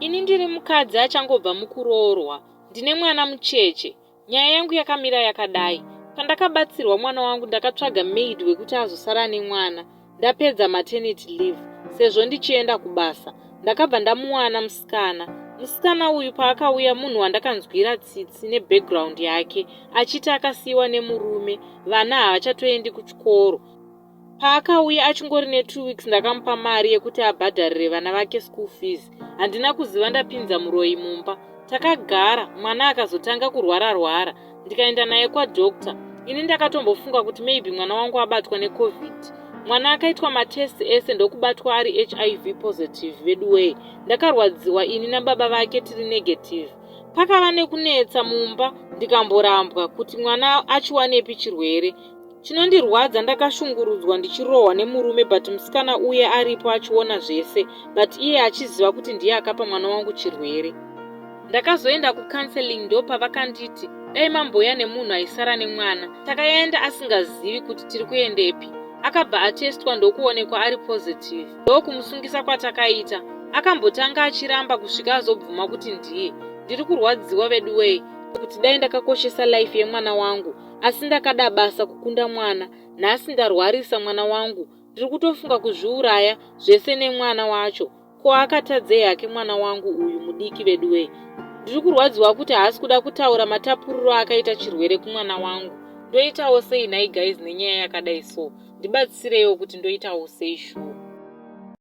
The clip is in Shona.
Ini ndiri mukadzi achangobva mukuroorwa, ndine mwana mucheche. Nyaya yangu yakamira yakadai. Pandakabatsirwa mwana wangu ndakatsvaga maid wekuti azosara nemwana ndapedza maternity leave sezvo ndichienda kubasa. Ndakabva ndamuwana musikana. Musikana uyu paakauya munhu wandakanzwira tsitsi nebackground yake achiti akasiyiwa nemurume vana havachatoendi kuchikoro. Paakauya achingori netwo weeks ndakamupa mari yekuti abhadharire vana vake school fees. Handina kuziva ndapinza muroyi mumba. Takagara mwana akazotanga kurwara rwara ndikaenda naye kwadoctor. Ini ndakatombofunga kuti maybe mwana wangu abatwa necovid. Mwana akaitwa matest ese ndokubatwa ari hiv positive veduwee. Ndakarwadziwa ini nababa vake tiri negative. Pakava nekunetsa mumba ndikamborambwa kuti mwana achiwanepi chirwere. Chinondirwadza ndakashungurudzwa ndichirohwa nemurume but musikana uye aripo achiona zvese but iye achiziva kuti ndiye akapa mwana wangu chirwere. Ndakazoenda kucounseling ndopavakanditi dai mamboya nemunhu aisara nemwana. Takaenda asingazivi kuti tiri kuendepi. Akabva atestwa ndokuonekwa ari positive. Ndokumusungisa kwatakaita. Akambotanga achiramba kusvika azobvuma kuti ndiye. Ndiri kurwadziwa veduwee kuti dai ndakakoshesa life yemwana wangu asi ndakada basa kukunda mwana nhasi ndarwarisa mwana wangu ndiri kutofunga kuzviuraya zvese nemwana wacho ko akatadzei hake mwana wangu uyu mudiki veduwee ndiri kurwadziwa kuti haasi kuda kutaura matapuriro akaita chirwere kumwana wangu ndoitawo sei nhai guys nenyaya yakadai so ndibatsireiwo kuti ndoitawo sei shuwa.